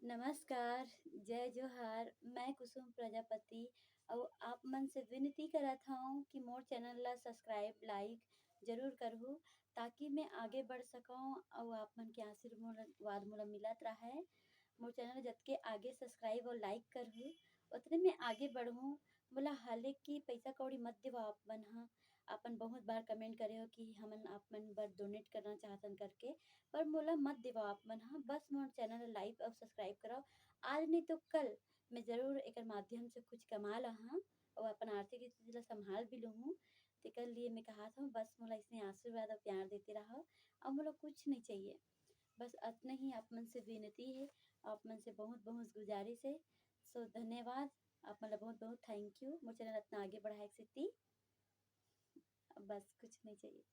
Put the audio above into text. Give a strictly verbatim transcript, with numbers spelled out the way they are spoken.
नमस्कार, जय जोहार, मैं कुसुम प्रजापति अउ आप मन से विनती करत हौं कि मोर चैनल ला सब्सक्राइब, लाइक जरूर करहू, ताकि मैं आगे बढ़ सकौं अउ आप मन के आशीर्वाद मोला मिलत रहय। मोर चैनल जतके आगे सब्सक्राइब अउ लाइक करहू, ओतने मैं आगे बढ़हूँ। मोला हाले कि पैसा कौड़ी मत देवा आप मन ह, अपन बहुत बार कमेंट करे हो कि हमन आप मन बर डोनेट करना चाहतन करके, पर मोला मत देवा आप मन ह, बस मोर चैनल ला लाइक अउ सब्सक्राइब करव। आज नहीं तो कल मैं जरूर एकर माध्यम से कुछ कमा लहा अउ अपन आर्थिक स्थिति ला संभाल भी लूहूँ। तेकर लिए मैं कहत हौं, बस मोला इसने आशीर्वाद अउ प्यार देते रहव, अउ मोला कुछ नहीं चाहिए, बस अतना ही आप मन से विनती है, आप मन से बहुत बहुत गुजारिश है। सो धन्यवाद, आप मन ला बहुत बहुत थैंक यू, मोर चैनल अतना आगे बढ़ाए के सेती। बस कुछ नहीं चाहिए।